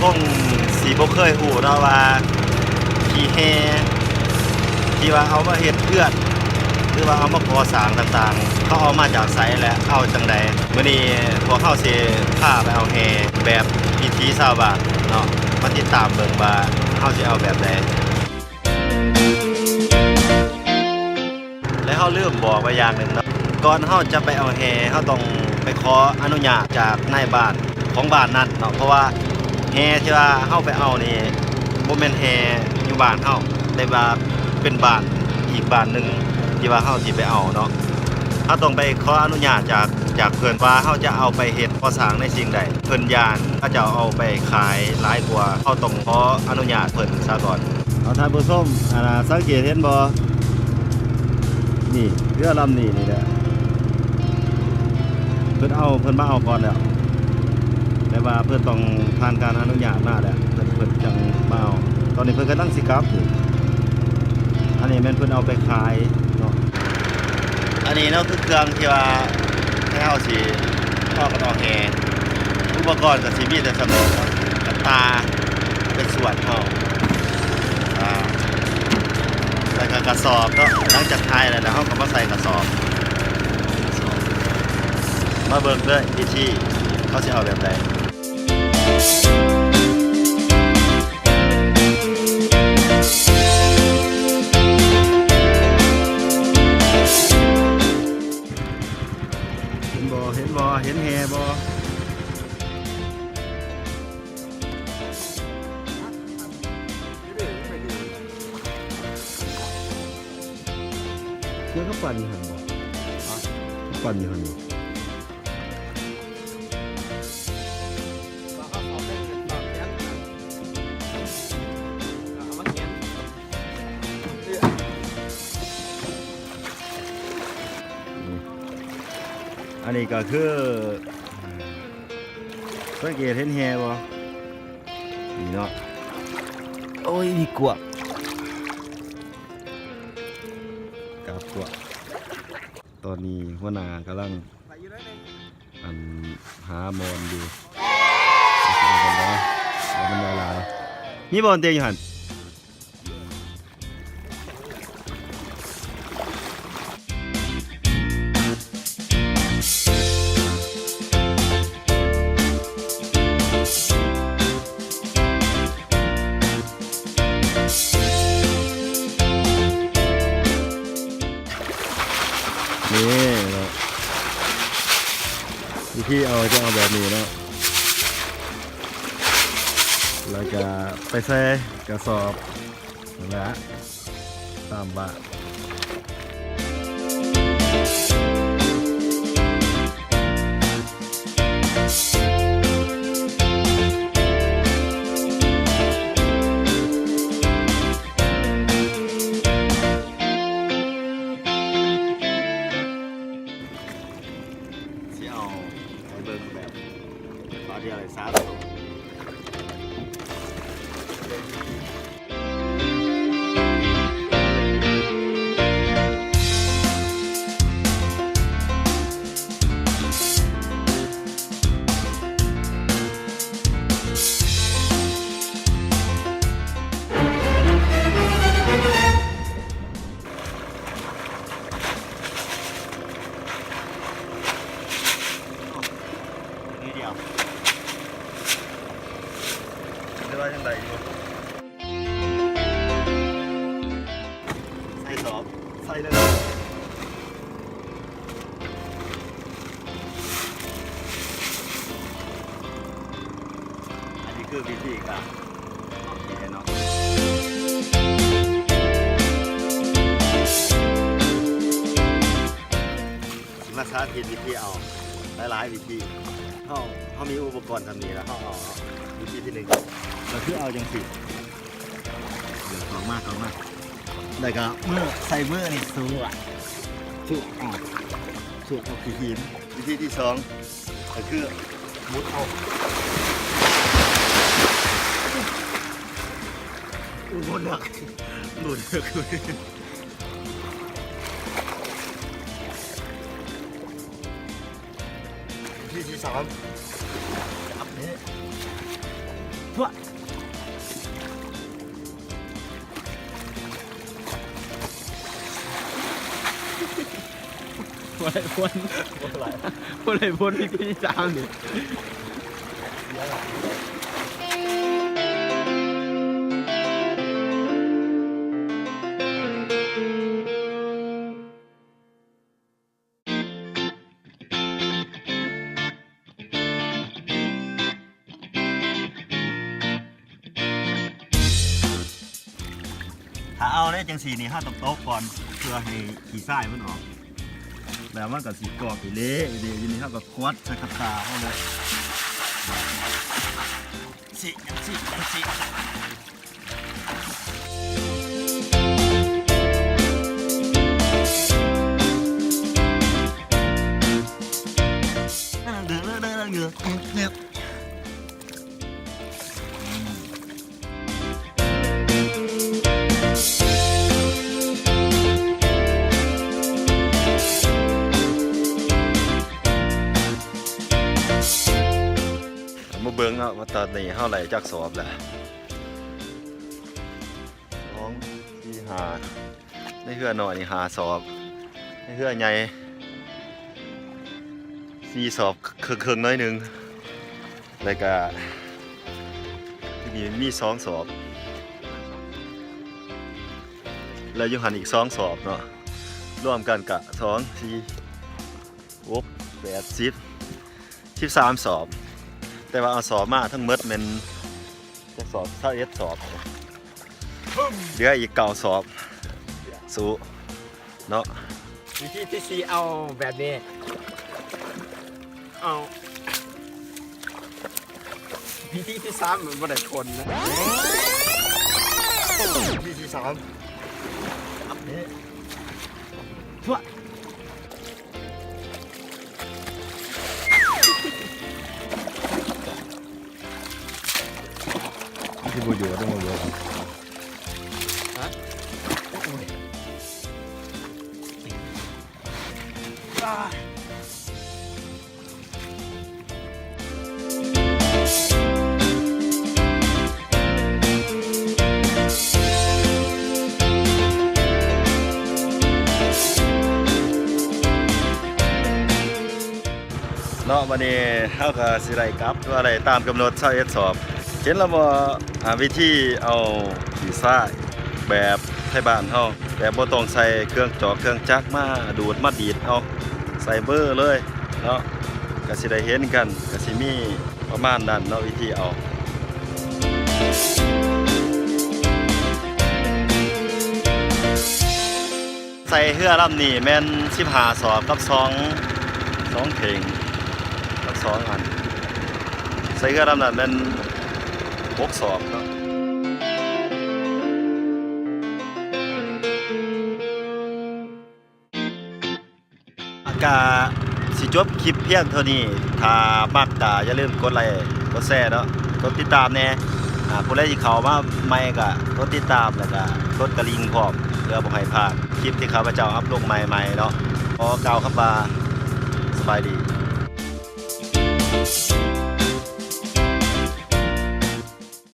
ຄົງຊິບໍ່ເຄີຍຮູ້ເນາະວ່າຂີ້ແຮ່ທີ່ວ່າເອົາມາເຮັດເຮືອນ ຫຼືວ່າເອົາມາກໍ່ສ້າງຕ່າງໆ ເຂົາເອົາມາຈາກໃສ ແລະ ເອົາຈັ່ງໃດ. ມື້ນີ້ພວກເຮົາຊິພາໄປເອົາແຮ່ແບບວິຖີຊາວບ້ານເນາະ ມາຕິດຕາມເບິ່ງວ່າເຮົາຊິເອົາແບບໃດ. ແລະ ເຮົາລືມບອກໄປຢ່າງໜຶ່ງເນາະ ກ່ອນເຮົາຈະໄປເອົາແຮ່ ເຮົາຕ້ອງໄປຂໍອະນຸຍາດຈາກນາຍບ້ານຂອງບ້ານນັ້ນເນາະ ເພາະວ່າແຮ່ທີ່ວ່າເຮົາໄປເອົານີ້ ບໍ່ແມ່ນແຮ່ຢູ່ບ້ານເຮົາ ແຕ່ວ່າເປັນບ້ານອີກບ້ານໜຶ່ງທີ່ວ່າເຮົາຊິໄປເອົາເນາະ. ເຮົາຕ້ອງໄປຂໍອະນຸຍາດຈາກ ຈາກເພິ່ນວ່າເຮົາຈະເອົາໄປເຮັດກໍ່ສ້າງໃນສິ່ງໃດ ເພິ່ນຢ້ານເຂົາເຈົ້າເອົາໄປຂາຍຫຼາຍກວ່າ ເຮົາຕ້ອງຂໍອະນຸຍາດເພິ່ນຊະກ່ອນ. ເອົາ ທ່ານຜູ້ຊົມ ອັນນ່າ ສັງເກດເຫັນບໍ່? ນີ້ ເຮືອລຳນີ້ນີ້ແຫຼະ ເພິ່ນເອົາ ເພິ່ນມາເອົາກ່ອນແລ້ວ ແຕ່ວ່າເພິ່ນຕ້ອງຜ່ານການອະນຸຍາດມາແລ້ວ ເພິ່ນ ເພິ່ນຈັ່ງມາເອົາ. ຕອນນີ້ເພິ່ນກຳລັງຊິກັບຢູ່ ອັນນີ້ແມ່ນເພິ່ນເອົາໄປຂາຍເນາະ. ອັນນີ້ເນາະ ຄືເຄື່ອງທີ່ວ່າໃຫ້ເຮົາຊິເອົາກັນອອກແຮ່ ອຸປະກອນກໍຊິມີແຕ່ສ່ຳນີ້ເນາະ ກະຕ່າ ເປັນສ່ວນເຮົາ ອ່າ ແລ້ວກໍກະສອບເນາະ ຫຼັງຈາກຖ່າຍແລ້ວ ແລ້ວເຮົາກໍມາໃສ່ກະສອບ ມາເບິ່ງເດີ ວິທີເຂົາຊິເອົາແບບໃດ. ເຫັນບໍ່ ເຫັນບໍ່ ເຫັນແຮ່ບໍ່? ເຈົ້າກໍປັ່ນຢູ່ຫັ້ນບໍ່? ປັ່ນຢູ່ຫັ້ນບໍ່? ອັນນີ້ກໍຄື ສັງເກດເຫັນແຮ່ບໍ່? ນີ້ເນາະ ໂອ້ຍ ມີກວາງ ກາບກວາງ. ຕອນນີ້ຫົວໜ້າກຳລັງ ອັນ ຫາບ່ອນຢູ່ ເອົາບ່ອນໃດ ເອົາບ່ອນໃດຫຼາຍ ມີບ່ອນເຕະຢູ່ຫັ້ນ. ນີ້ເນາະ ວິທີເອົາຈະເອົາແບບນີ້ເນາະ ແລ້ວກະໄປໃສ່ກະສອບ ນັ້ນແຫຼະ ຕາມບ້ານ. ຊິເອົາໄປເບິ່ງແບບ ເອົາດຽວໃຫ້ສາມໂຕ. ໃສ່ສອບ ໃສ່ເລີຍ. ອັນນີ້ຄືວິທີການເນາະ ຊິມາສາທິດວິທີເອົາຫຼາຍໆວິທີ. ເຮົາ ເຮົາມີອຸປະກອນສ່ຳນີ້ແລ້ວ ເຮົາເອົາເນາະ ວິທີທີໜຶ່ງ ກໍຄືເອົາຈັ່ງຊີ້ ເອົາມາ ເອົາມາ ແລ້ວກໍມື ໃສ່ມືນີ້ ສວດ ສວດເອົາ ສວດເອົາຂີ້ຫີນ. ວິທີທີສອງ ກໍຄືມຸດເອົາ ໂອ້ ບໍ່ເລືອກ ບໍ່ເລືອກ. ວິທີທີສາມ ອັບນີ້ บ่ໄດ້ຜົນ ບໍ່ໄດ້ຜົນອີກທີສາມນີ້. ຖ້າເອົາໄດ້ຈັ່ງຊີ້ນີ້ ເຮົາຕ້ອງຕົບກ່ອນ ເພື່ອໃຫ້ຂີ້ຊາຍມັນອອກ ແລ້ວມັນກໍຊິກອກອີເລອີເລຢູ່ນີ້ ເຮົາກໍກວາດໃສ່ກະຕ່າເຮົາເລີຍ ຊິ ຊິ ຊິ. ມາເບິ່ງເນາະວ່າຕອນນີ້ເຮົາໄດ້ຈັກສອບແລ້ວ ສອງ ສີ່ ຫ້າ ໃນເຮືອນ້ອຍນີ້ຫ້າສອບ ໃນເຮືອໃຫຍ່ສີ່ສອບເຄິ່ງໆ ໜ້ອຍໜຶ່ງ ແລ້ວກະທີ່ນີ້ມີສອງສອບ ແລ້ວຢູ່ຫັ້ນອີກສອງສອບເນາະ ລວມກັນກະສອງ ສີ່ ຫົກ ແປດ ສິບ ສິບສາມສອບ ແຕ່ວ່າເອົາສອບມາທັງໝົດແມ່ນຈັກສອບ ຊາວເອັດສອບ ເຫຼືອອີກເກົ້າສອບ ສູ້ເນາະ. ວິທີທີສີ່ເອົາແບບນີ້ ເອົາ ວິທີທີສາມມັນບໍ່ໄດ້ຜົນນະ ວິທີທີສາມ ນີ້ ມັນຊິບໍ່ຢູ່ ຕ້ອງມາເບິ່ງ ຮະ ໂອ້ຍ ເນາະ ບັດນີ້ເຮົາກໍຊິໄດ້ກັບ ຫຼືວ່າໄດ້ຕາມກຳນົດຊາວເອັດສອບ. ເຫັນແລ້ວບໍ່ ອາ ວິທີເອົາຂີ້ຊາຍແບບໄທບ້ານເຮົາ ແບບບໍ່ຕ້ອງໃສ່ເຄື່ອງຈອກເຄື່ອງຈັກມາດູດມາດີດເອົາ ໃສ່ມືເລີຍເນາະ ກໍຊິໄດ້ເຫັນກັນ ກໍຊິມີປະມານນັ້ນເນາະ ວິທີເອົາ. ໃສ່ເຮືອລຳນີ້ແມ່ນສິບຫ້າສອບກັບສອງ ສອງເຖິງກັບສອງອັນ ໃສ່ເຮືອລຳນັ້ນແມ່ນຫົກສອບເນາະ. ກະຊິຈົບຄລິບພຽງເທົ່ານີ້. ຖ້າມັກກະຢ່າລືມກົດໄລ້ ກົດແຊເນາະ ກົດຕິດຕາມແດ່. ອາ ຜູ້ໃດທີ່ເຂົ້າມາໃໝ່ກະກົດຕິດຕາມ ແລ້ວກະກົດກະລິ່ງພ້ອມ ເພື່ອບໍ່ໃຫ້ພາດຄລິບທີ່ຂ້າພະເຈົ້າອັບລົງໃໝ່ໆເນາະ. ຂໍກ່າວຄຳວ່າ ສະບາຍດີ.